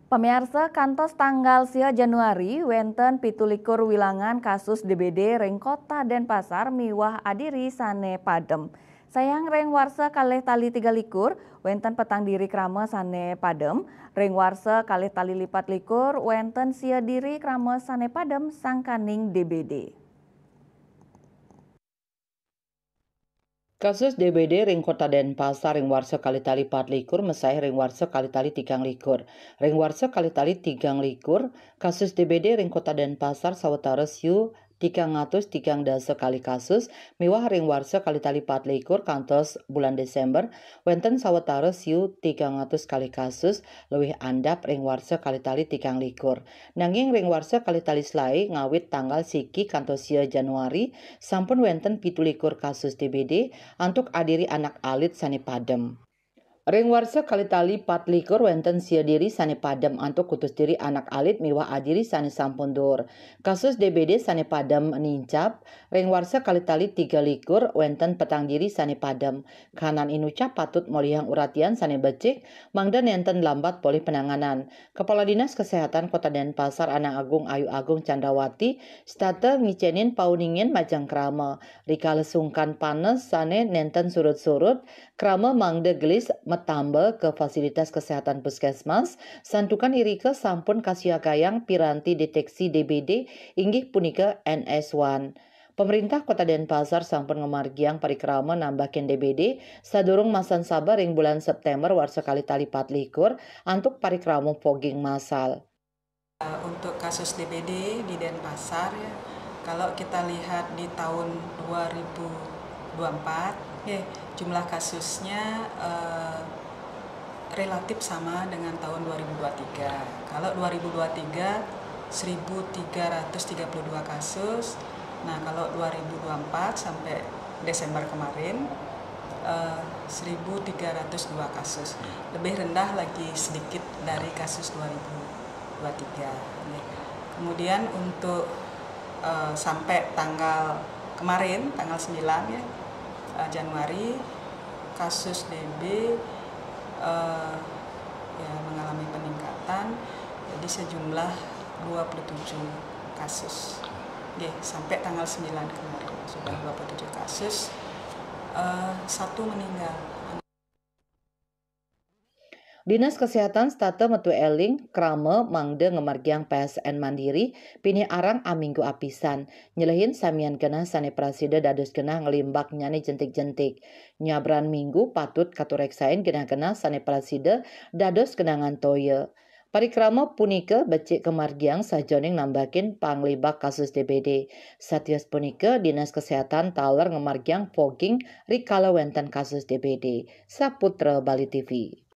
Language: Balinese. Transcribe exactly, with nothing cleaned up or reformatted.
Pamiarsa, kantos tanggal sia Januari, wenten pitu likur wilangan kasus D B D ring Kota Denpasar miwah adiri sane padem. Sayang, ring warsa kalih tali tiga likur, wenten petang diri krama sane padem, ring warsa kalih tali lipat likur, wenten sia diri krama sane padem sangkaning D B D. Kasus D B D ring Kota Denpasar ring warsa kalih tali pat likur mesai ring warsa kalih tali tigang likur. Ring warsa kalih tali tigang likur, kasus D B D ring Kota Denpasar sawatara siu tigang atus tigang dasa kalih kasus, miwah ring warsa kalih tali pat likur kantos bulan Desember, wenten sawatara siu tigang atus kalih kasus, luwih andap ring warsa kalih tali tigang likur. Nanging ring warsa kalih tali selae ngawit tanggal siki kantos sia Januari, sampun wenten pitu likur kasus D B D, antuk adiri anak alit sane padem. Ring warsa kalih tali pat likur wenten sia diri sane padem antuk kutus diri anak alit miwah adiri sane sampun dur. Kasus D B D sane padem nincap, ring warsa kalih tali tiga likur wenten petang diri sane padem. Kahanan inucap patut molihang uratian sane becik, mangda nenten lambat polih penanganan. Kepala Dinas Kesehatan Kota Denpasar Anang Agung Ayu Agung Chandrawati setata ngicenin pauningin majeng krama. Rikala sungkan panes sane nenten surut-surut, krama mangda gelis matamba ka fasilitas kesehatan puskesmas, santukan irika sampun kasiagayang piranti deteksi D B D inggih punika N S one. Pemerintah Kota Denpasar sampun ngamargiang parikrama nambakin D B D sadurung masan saba ring bulan September warsa kalih tali pat likur antuk parikrama fogging massal. Eh, untuk kasus D B D di Denpasar, ya, kalau kita lihat di tahun dua ribu dua puluh empat, ya, jumlah kasusnya, eh, relatif sama dengan tahun dua ribu dua puluh tiga. Kalau dua ribu dua puluh tiga, seribu tiga ratus tiga puluh dua kasus. Nah, kalau dua ribu dua puluh empat sampai Desember kemarin, eh, seribu tiga ratus dua kasus. Lebih rendah lagi sedikit dari kasus dua ribu dua puluh tiga. Kemudian untuk, eh, sampai tanggal kemarin, tanggal sembilan, ya, eh, Januari, kasus D B, eh, ya, mengalami peningkatan, jadi sejumlah dua puluh tujuh kasus. Oke, sampai tanggal sembilan kemarin sudah dua puluh tujuh kasus, eh, satu meninggal. Dinas Kesehatan setata metu eling krama mangda ngamargiang P S N mandiri pinih arang aminggu apisan, nyelehin samian genah sane prasida dados genah nglimbaknyane jentik-jentik. Nyabran minggu patut katureksain genah-genah sane prasida dados genangan toya. Parikrama punika becik kamargiang sajaning nambakin panglimbak kasus D B D. Satios punika, Dinas Kesehatan taler ngamargiang fogging rikala wenten kasus D B D. Saputra Bali T V.